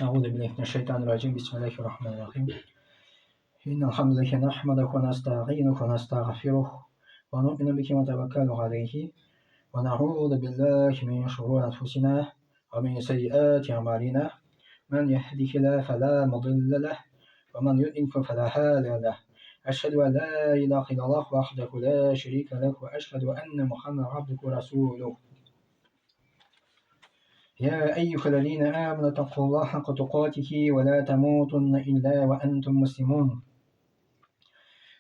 أعوذ بالله من الشيطان الرجيم بسم الله الرحمن الرحيم إن الحمد لله نحمده ونستعينه ونستغفره ونؤمن به ونتوكل عليه ونعوذ بالله من شرور أنفسنا ومن سيئات أعمالنا من يهده الله فلا مضل له ومن يضلل فلا هادي له أشهد أن لا إله إلا الله وحده لا شريك له وأشهد أن محمدا عبده ورسوله يا أيها الذين آمنوا اتقوا الله حق تقاته ولا تموتن إلا وأنتم مسلمون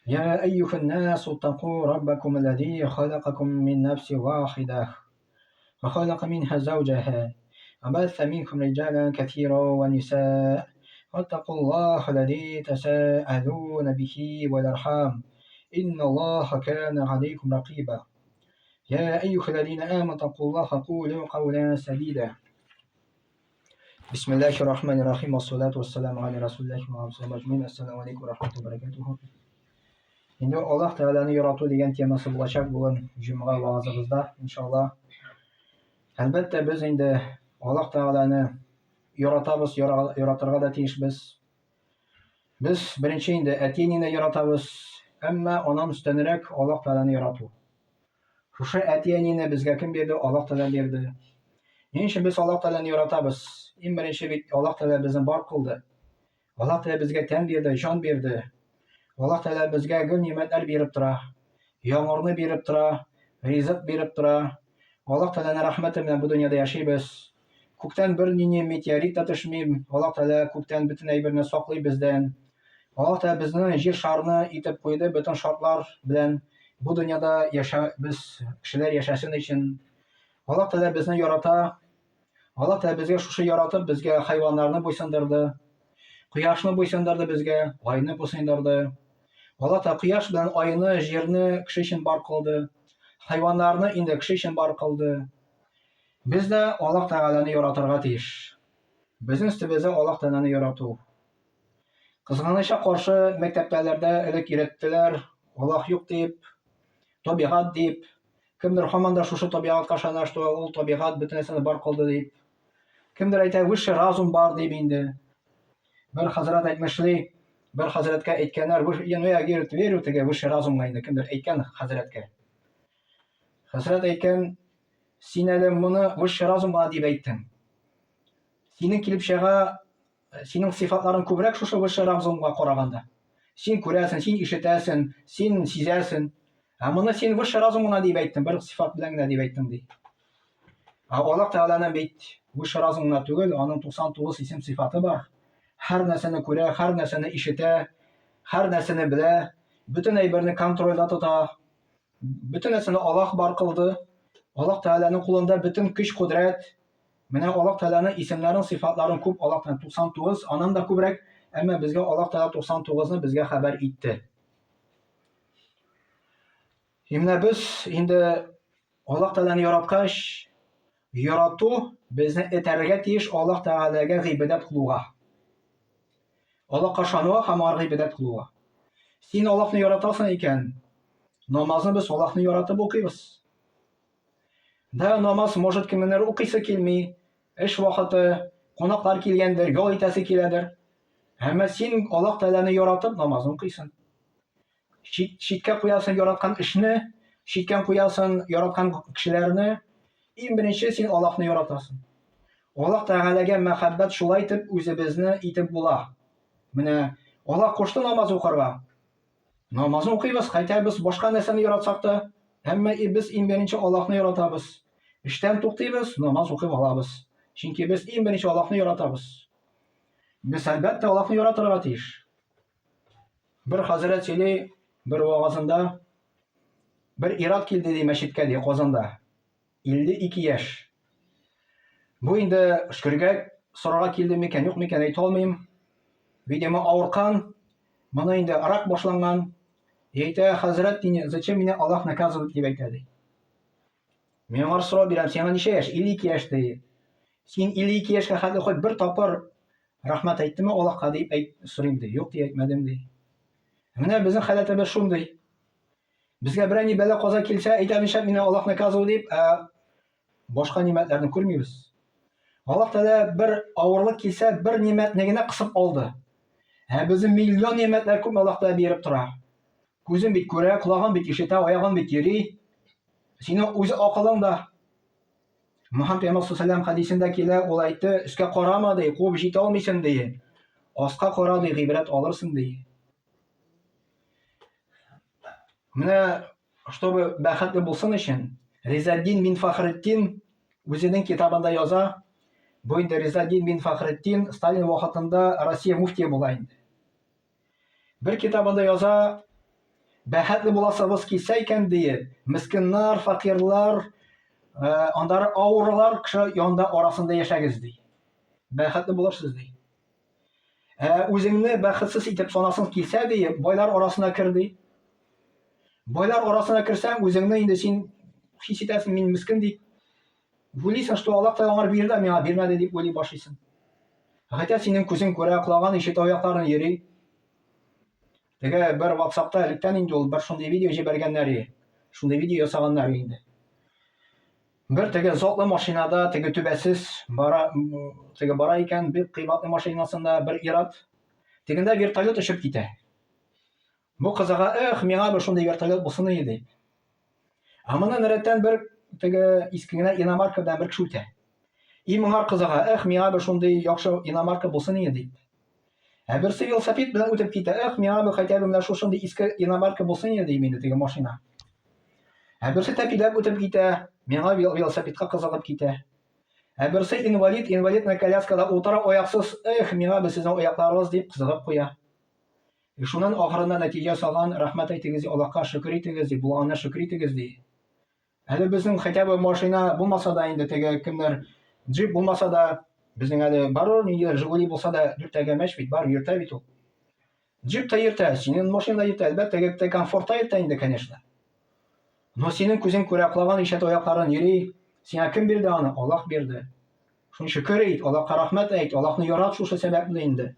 يا أيها الناس اتقوا ربكم الذي خلقكم من نفس واحدة وخلق منها زوجها وبث منكم رجالا كثيرا ونساء واتقوا الله الذي تساءلون به والأرحام إن الله كان عليكم رقيبا يا أيها الذين آمنوا اتقوا الله قولوا قولا سديدا بسم الله الرحمن الرحيم والصلاة والسلام على رسول الله وعلى آله السلام عليكم ورحمة الله وبركاته. Инде Аллаһ Тәгаләне ярату дигән темасы булачак бүген җомга вагазыбызда, иншалла. Әлбәттә, без инде Аллаһ Тәгаләне яратабыз, яратырга да тиешбез. Без беренче инде әти-әнине яратабыз, әмма аннан өстәнрәк Аллаһ Тәгаләне ярату. Шушы әти-әнине безгә кем бирде? Аллаһ Тәгалә бирде. Ни өчен без Аллаһ Тәгаләне яратабыз? Иң беренче бит Аллаһ Тәгалә безне бар кылды. Аллаһ Тәгалә безгә тән бирде, җан бирде. Аллаһ Тәгалә безгә гел нимәтләр биреп тора. Яңгырны биреп тора, ризык биреп тора. Аллаһ Тәгаләнең рәхмәте белән бу дөньяда яшибез. Күктән бер нинди метеорит та төшми. Аллаһ Тәгалә күктән бөтен әйберне саклый бездән. Аллаһ Тәгалә безне җир шарны итеп куйды бөтен шартлар белән бу дөньяда яшә без кешеләр яшәсен өчен. Аллаһ Тәгалә безне ярата. Аллаһ Тәгалә безгә шушы яратып, безгә хайваннарны буйсындырды. Кояшны буйсындырды безгә, айны буйсындырды. Аллаһ Тәгалә кояш белән айны, җирне кеше өчен бар кылды. Хайваннарны инде кеше өчен бар кылды. Без дә Аллаһ Тәгаләне яратырга тиеш. Безнең өстебездә Аллаһ Тәгаләне ярату. Кызганычка каршы, мәктәпләрдә элек өйрәттеләр, Аллаһ юк дип, табигать дип. Кемдер һаман да шушы табигатька ышана, что ул табигать бөтен нәрсәне бар кылды дип. Кемдер әйтә, высший разум бар дип инде. Бер хәзрәт әйтмешли, бер хәзрәткә әйткәннәр, ну я говорит, верю теге высший разумга инде, кемдер әйткән хәзрәткә. Хәзрәт әйткән, син әле моны высший разум гына дип әйттең. Синең килеп чыга Синең сыйфатларың күбрәк шушы высший разумга караганда. Син күрәсең, син ишетәсең, син сизәсең. Ә моны син высший разум гына дип әйттең, бер сыйфат белән генә дип әйттең ди. Ә Аллаһ Тәгаләнең бит высший разум гына түгел, аның 99 исем сыйфаты бар. Һәр нәрсәне күрә, һәр нәрсәне ишетә, һәр нәрсәне белә, бөтен әйберне контрольдә тота. Бөтен нәрсәне Аллаһ бар кылды. Аллаһ Тәгаләнең кулында бөтен көч, кодрәт. Менә Аллаһ Тәгаләнең исемнәрен, сыйфатларын күп Аллаһ Тәгалә 99, аннан да күбрәк, әмма безгә Аллаһ Тәгалә 99-ны безгә хәбәр итте. И менә без инде Аллаһ Тәгаләне яраткач, ярату безне этәрергә тиеш Аллаһ Тәгаләгә гыйбадәт кылуга. Аллаһка ышануга һәм аңа гыйбадәт кылуга. Син Аллаһны яратасың икән, намазны без Аллаһны яратып укыйбыз. Да, намаз, может, кемнеңдер укыйсы килми, эш вакыты, кунаклар килгәндер, ял итәсе киләдер. Әмма син Аллаһ Тәгаләне яратып намазын укыйсың. Чит, читкә куясың яраткан эшне, читкән куясың яраткан кешеләрне. Иң беренче син Аллаһны яратасың. Аллаһ Тәгаләгә мәхәббәт шулай итеп үзебезне итеп була. Менә Аллаһ кушты намаз укырга. Намазны укыйбыз, хәтта без башка нәрсәне яратсак та, әмма и без иң беренче Аллаһны яратабыз. Эштән туктыйбыз, намаз укып алабыз. Чөнки без иң беренче Аллаһны яратабыз. Без әлбәттә Аллаһны яратырга тиеш. Бер хәзрәт сөйли, бер вагазында бер ират килде ди мәчеткә ди Казанда. 52 яшь. Бу инде шөкергә сорарга килде микән, юк микән әйтә алмыйм. Видимо, авыркан, моны инде рак башланган. Әйтә, хәзрәт, зачем меня Аллах наказывает, дип әйтә ди. Мин аңар сорау бирәм, сиңа ничә яшь? 52 яшь ди. Син 52 яшькә хәтле хоть бер тапкыр рәхмәт әйттеме Аллаһка дип әйт, сорыйм ди. Юк ди, әйтмәдем ди. Менә безнең халәтебез шундый. Безгә берәр ни бәла-каза килсә, әйтәбез, шәп, мине Аллаһ наказывал дип, ә башка нимәтләрне күрмибез. Аллаһ Тәгалә бер авырлык килсә, бер нимәтне генә кысып алды. Ә безнең миллион нимәтләр күп Аллаһ Тәгалә биреп тора. Күзең бит күрә, колагың бит ишетә, аягың бит йөри. Синең үз акылың да. Мөхәммәд пәйгамбәр саллаллаху хәдисендә килә, ул әйтте, өскә карама ди, куып җитә алмыйсың ди. Аска кара ди, гыйбрәт алырсың ди. Менә чтобы бәхетле булсын өчен, Ризаддин бин Фахретдин үзенең китабында яза, бу инде Ризаддин бин Фахретдин Сталин вакытында Россия муфтие була инде. Бер китабында яза, бәхетле буласыбыз килсә икән ди, мескеннар, факирлар, э, аннары авырулар кеше янында арасында яшәгез ди. Бәхетле булырсыз ди. Ә үзеңне бәхетсез итеп санасың килсә ди, байлар арасына кер ди. Байлар арасына керсәң, үзеңне инде син хис итәсең, мин мескен дип. Уйлыйсың, что Аллаһ Тәгалә аңар бирде, миңа бирмәде дип уйлый башлыйсың. Хәтта синең күзең күрә, колагың ишетә, аякларың йөри. Теге бер WhatsApp-та электән инде ул бер шундый видео җибәргәннәр иде. Шундый видео ясаганнар инде. Бер теге затлы машинада теге түбәсез бара, теге бара икән, бик кыйбатлы машинасында бер ир-ат. Тегендә вертолет очып китә. Бу кызыга, эх, миңа бер шундый вертолет булсын иде, ди. Ә моннан рәттән бер теге иске генә иномарка белән бер кеше үтә. И моңар кызыга, эх, миңа бер шундый яхшы иномарка булсын иде, дип. Ә берсе велосипед белән үтеп китә. Эх, миңа бер хотя бы менә шушындый иске иномарка булсын иде, дим инде теге машина. Ә берсе тәпиләп үтеп китә, миңа велосипедка кызыгып китә. Ә берсе инвалид, инвалид на коляскада утыра аяксыз, эх, миңа бер сезнең аякларыгыз дип кызыгып куя. И шуннан ахырында нәтиҗә ясаган, рәхмәт әйтегез, Аллаһка шөкер итегез, ди, булганына шөкер итегез, ди. Әле безнең хотя бы машина булмаса да инде теге кемнәр джип булмаса да, безнең әле барыр ниндидер Жигули булса да дүрт тәгәрмәч бит бар, йөртә бит ул. Джип та йөртә, синең машина да йөртә, әлбәттә, теге комфортта йөртә инде, конечно. Но синең күзең күрә, колагың ишетә, аякларың йөри. Сиңа кем бирде аны? Аллаһ бирде. Шуны шөкер ит, Аллаһка рәхмәт әйт, Аллаһны ярат шушы сәбәпле инде.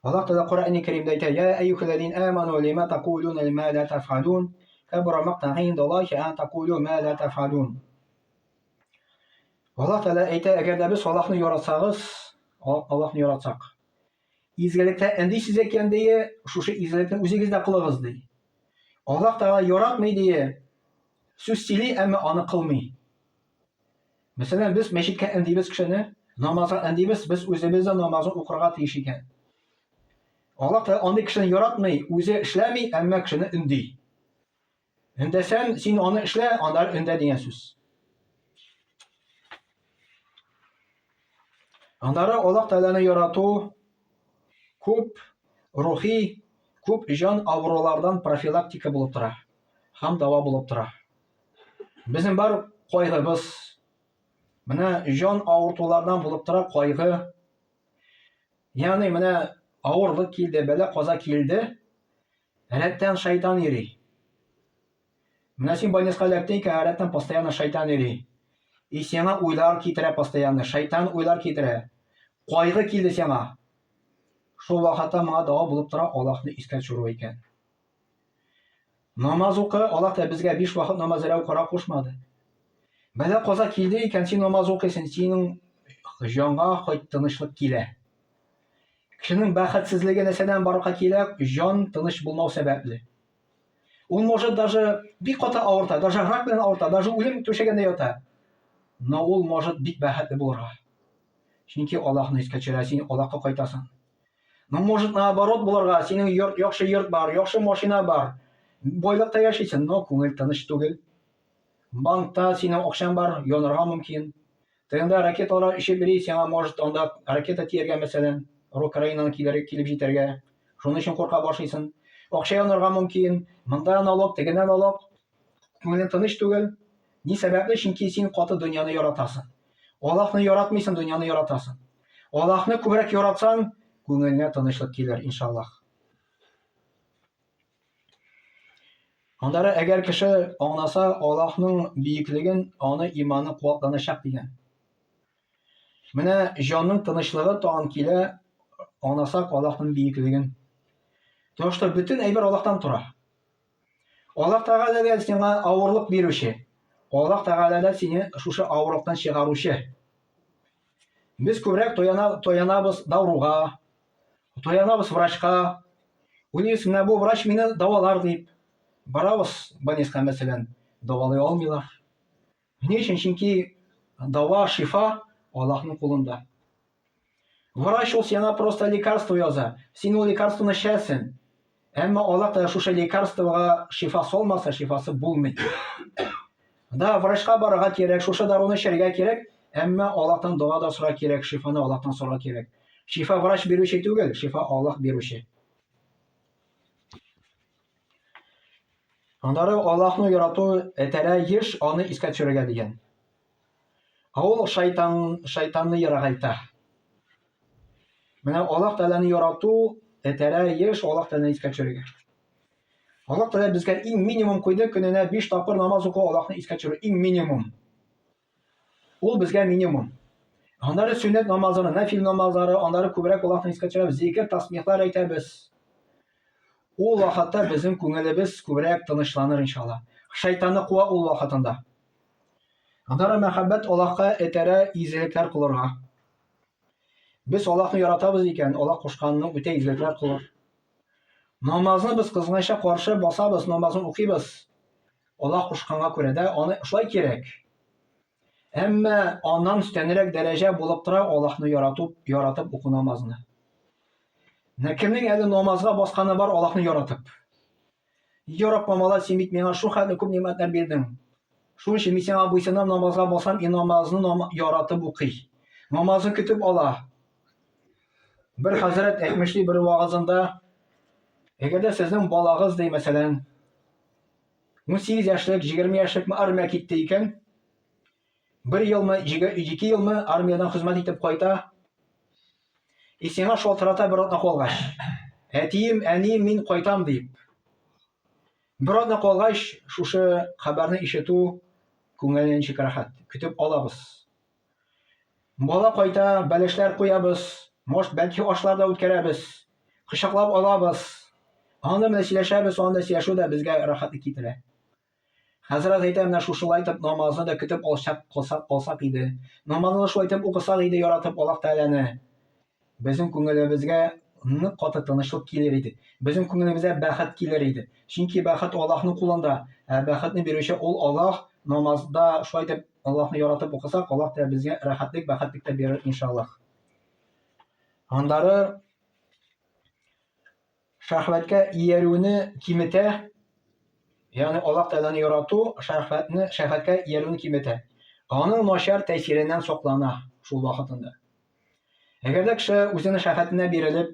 Аллаһ Тәгалә Коръәни Кәримдә әйтә: "Я әйюхәлләзин аману лима тақулуна лима ла тафалун? Кабура мактан индаллахи ан тақулу ма ла тафалун." Аллаһ Тәгалә әйтә, әгәр дә без Аллаһны яратсагыз, Аллаһны яратсак, изгелектә эндисез икән дие, шушы изгелекне үзегез дә кылыгыз ди. Аллаһ Тәгалә яратмый дие, сүз сөйли, әмма аны кылмый. Мәсәлән, без мәчеткә эндибез кешене, намазга эндибез, без үзебез дә намазын укырга тиеш икән. Аллаһ Тәгалә андый кешене яратмый, үзе эшләми, әмма кешене өнди. Өндәсән, син аны эшлә, аннары өндә дигән сүз. Аннары Аллаһ Тәгаләне ярату күп рухи, күп җан авырулардан профилактика булып тора һәм дава булып тора. Безнең бар кайгыбыз. Менә җан авыртулардан булып тора кайгы. Ягъни менә авырлык килде, бәла каза килде. Рәттән шайтан йөри. Менә син больницага эләктең икән, рәттән постоянно шайтан йөри. И сиңа уйлар китерә постоянно, шайтан уйлар китерә. Кайгы килде сиңа. Шул вакытта моңа дава булып тора Аллаһны искә төшерү икән. Намаз укы, Аллаһ та безгә биш вакыт намаз әле укырга кушмады. Бәла каза килде икән, син намаз укыйсың, синең җанга хоть тынычлык килә. Кешенең бәхетсезлеге нәрсәдән барлыкка килә? Җан тыныч булмау сәбәпле. Ул может даже бик каты авырта, даже рак белән авырта, даже үлем түшәгендә ята. Но ул может бик бәхетле булырга. Чөнки Аллаһны искә төшерә, син Аллаһка кайтасың. Ну, может, наоборот булырга, синең йорт, яхшы йорт бар, яхшы машина бар. Байлыкта яшисең, но күңел тыныч түгел. Банкта синең акчаң бар, янырга мөмкин. Тегендә ракеталар очып йөри, сиңа может анда ракета тияргә, мәсәлән, Украинадан килер, килеп җитәргә. Шуның өчен курка башлыйсың. Акча янырга мөмкин, монда налог, тегендә налог. Күңелең тыныч түгел. Ни сәбәпле? Чөнки син каты дөньяны яратасың. Аллаһны яратмыйсың, дөньяны яратасың. Аллаһны күбрәк яратсаң, күңелеңә тынычлык килер, иншаллаһ. Аннары әгәр кеше аңласа Аллаһның биеклеген, аны иманы куатланачак дигән. Менә җанның тынычлыгы тагын килә, аңласак Аллаһның биеклеген. Потому что бөтен әйбер Аллаһтан тора. Аллаһ Тәгалә дә сиңа авырлык бирүче. Аллаһ Тәгалә дә сине шушы авырлыктан чыгаручы. Без күбрәк таяна, таянабыз даруга, таянабыз врачка. Уйлыйбыз, менә бу врач мине дәвалар дип. Барабыз больницага, мәсәлән, дәвалый алмыйлар. Ни өчен? Чөнки дава, шифа Аллаһның кулында. Врач ул сиңа просто лекарство яза. Син ул лекарствоны эчәсең. Әмма Аллаһ та шушы лекарствога шифа салмаса, шифасы булмый. Да, врачка барырга кирәк, шушы даруны эчәргә кирәк, әмма Аллаһтан дога да сорарга кирәк, шифаны Аллаһтан сорарга кирәк. Шифа врач бирүче түгел, шифа Аллаһ бирүче. Аннары Аллаһны ярату этәрә еш аны искә төшерергә дигән. Ә ул шайтан, шайтанны ерагайта. Менә Аллаһ Тәгаләне ярату этәрә еш Аллаһ Тәгаләне искә төшерергә. Аллаһ Тәгалә безгә иң минимум куйды, көненә 5 тапкыр намаз уку Аллаһны искә төшерү иң минимум. Ул безгә минимум. Аннары сөннәт намазлары, нәфил намазлары, аннары күбрәк Аллаһны искә төшерәбез, зикер, тасбихлар әйтәбез. Ул вакытта безнең күңелебез күбрәк тынычланыр иншалла. Шайтанны куа ул вакытында. Аннары мәхәббәт Аллаһка этәрә изгелекләр кылырга. Без Аллаһны яратабыз икән, Аллаһ кушканны үтә изгелекләр кылыр. Намазны без кызганычка каршы басабыз, намазны укыйбыз. Аллаһ кушканга күрә дә аны шулай кирәк. Әмма аннан өстәнрәк дәрәҗә булып тора Аллаһны яратып, яратып уку намазны. Менә кемнең әле намазга басканы бар Аллаһны яратып? Я Раббым, Алла, син бит миңа шул хәтле күп нимәтләр бирдең. Шул өчен мин сиңа буйсынам, намазга басам, и намазны яратып укый. Намазны көтеп ала. Бер хәзрәт әйтмешли бер вагазында, әгәр дә сезнең балагыз ди, мәсәлән, 18 яшьлек, 20 яшьлекме армия китте икән, бер елмы, ике елмы армиядән хезмәт итеп кайта, и сиңа шалтырата бер атна калгач. Әтием, әнием, мин кайтам дип. Бер атна калгач, шушы хәбәрне ишетү күңелне ничек рәхәт. Көтеп алабыз. Бала кайта, бәлешләр куябыз, может, бәлки ашлар да үткәрәбез. Кочаклап алабыз. Анда менә сөйләшәбез, анда сөйләшү дә безгә рәхәтлек китерә. Хәзрәт әйтә, менә шушылай итеп намазны да көтеп алсак, кылсак, алсак иде. Намазны да шулай итеп укысак иде, яратып Аллаһ Тәгаләне. Безнең күңелебезгә нык каты тынычлык килер иде. Безнең күңелебезгә бәхет килер иде. Чөнки бәхет Аллаһның кулында. Ә бәхетне бирүче ул Аллаһ. Намазда шулай итеп Аллаһны яратып укысак, Аллаһ та безгә рәхәтлек, бәхетлек тә бирер, иншаллаһ. Аннары шәһвәткә иярүне киметә, ягъни Аллаһ Тәгаләне ярату шәһвәтне, шәһвәткә иярүне киметә. Аның начар тәэсиреннән саклана шул вакытында. Әгәр дә кеше үзенең шәһвәтенә бирелеп,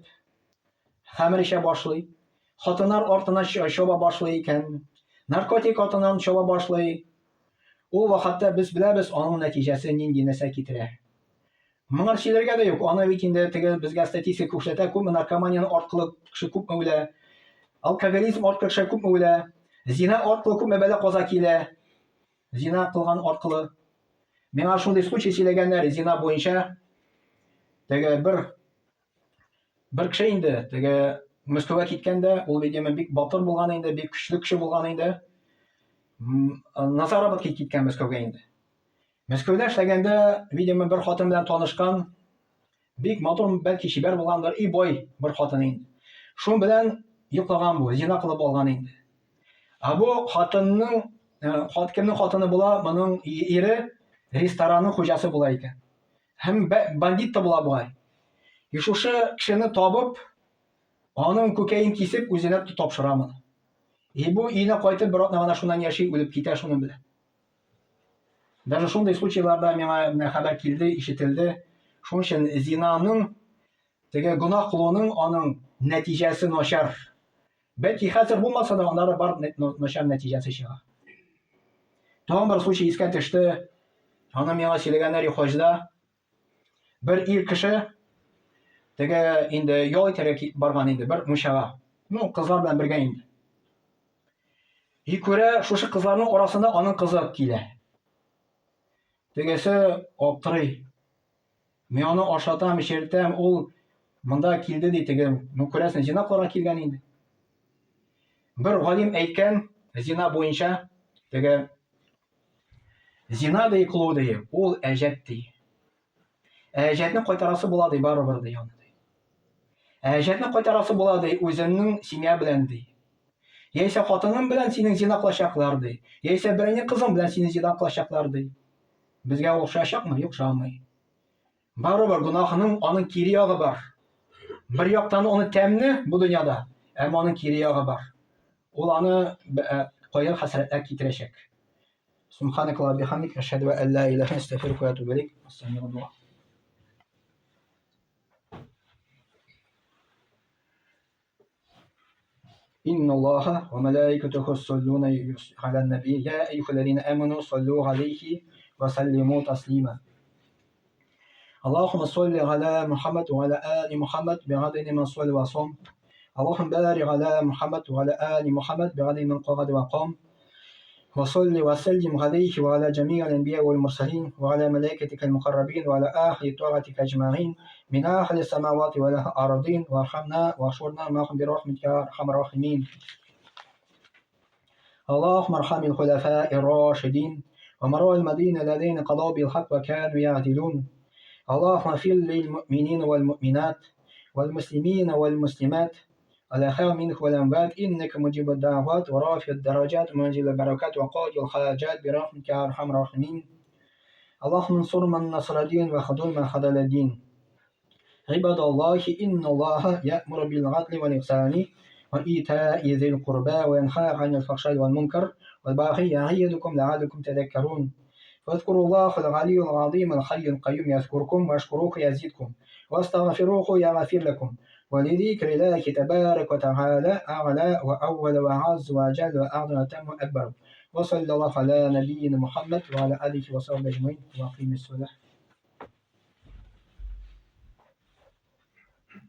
хәмер эчә башлый, хатыннар артыннан чаба башлый икән, наркотик артыннан чаба башлый, ул вакытта без беләбез аның нәтиҗәсе нинди нәрсә китерә. Моңар сөйләргә дә юк, аны бит инде теге безгә статистика күрсәтә, күпме наркоманияне арткылы кеше күпме үлә, алкоголизм арткылы кеше күпме үлә, зина арткылы күпме бәла-каза килә, зина кылган арткылы. Миңа шундый случай сөйләгәннәр зина буенча. Теге бер бер кеше инде теге Мәскәүгә киткәндә, ул видимо бик батыр булган инде, бик көчле кеше булган инде. На заработки киткән Мәскәүгә инде. Мәскәүдә эшләгәндә, видимо, бер хатын белән танышкан. Бик матур, бәлки чибәр булгандыр, и бай бер хатын инде. Шун белән йоклаган бу, зина кылып алган инде. Ә бу хатынның, э, хат кемнең хатыны була, моның ире ресторанның хуҗасы була икән. Һәм бандит та була бугай. И шушы кешене табып, аның күкәен кисеп, үзенә тапшыра моны. И бу өенә кайтып, бер атна гына шуннан яши, үлеп китә шуның белән. Даже шундый случайларда миңа менә хәбәр килде, ишетелде. Шуның өчен зинаның теге гөнаһ кылуның аның нәтиҗәсе начар. Бәлки хәзер булмаса да, аннары бар начар нәтиҗәсе чыга. Тагын бер случай искә төште. Аны миңа сөйләгәннәр хаҗда. Бер ир кеше теге инде ял итәргә барган инде бер мунчага. Ну, кызлар белән бергә инде. И күрә, шушы кызларның арасында аның кызы килә. Тегесе аптырый. Мин аны ашатам, эчертәм, ул монда килде ди теге, ну күрәсең, зина кылырга килгән инде. Бер галим әйткән, зина буенча теге. Зина ди кылу ди, ул әҗәт ди. Әҗәтне кайтарасы була ди барыбер ди аны ди. Әҗәтне кайтарасы була ди үзеңнең семья белән ди. Яисә хатының белән синең зина кылачаклар ди. Яисә берәйне кызың белән сине зина кылачаклар ди. Безгә ул ошаячакмы? Юк, ошамый. Барыбер гөнаһның аның кире ягы бар. Бер яктан аны тәмле бу дөньяда, әмма аның кире ягы бар. Ул аны кайгы хәсрәтләр китерәчәк. Субханакаллаһ бихамдик, әшһәду ан ла илаһа илля астагфирука ва атубу илейк. Ассаламу إن الله وملائكته يصلون على النبي يا أيها الذين آمنوا صلوا عليه وسلموا تسليما اللهم صل على محمد وعلى آل محمد بعدد من صلى وصم اللهم بارك على محمد وعلى آل محمد بعدد من قعد وقام وصل وسلم عليه وعلى جميع الأنبياء والمرسلين وعلى ملائكتك المقربين وعلى أهل طاعتك أجمعين من أهل السماوات والأرضين وارحمنا واحشرنا معهم برحمتك يا أرحم الراحمين. اللهم ارحم الخلفاء الراشدين ومراء المدينة الذين قضوا بالحق وكانوا يعدلون. اللهم اغفر للمؤمنين والمؤمنات والمسلمين والمسلمات على خير منك والأموات إنك مجيب الدعوات ورافع الدرجات ومنزل البركات وقاضي الحاجات برحمتك يا أرحم الراحمين. اللهم انصر من نصر الدين وخذل من خذل الدين. عباد الله إن الله يأمر بالعدل والإحسان وإيتاء ذي القربى وينهى عن الفحشاء والمنكر والبغي يعظكم لعلكم تذكرون. فاذكروا الله العلي العظيم الحي القيوم يذكركم واشكروه يزدكم واستغفروه يغفر لكم. ولذكر الله تبارك وتعالى أعلى وأول وأعز وأجل وأعظم وأتم وأكبر. وصلى الله على نبينا محمد وعلى آله وصحبه أجمعين وأقيم الصلاة.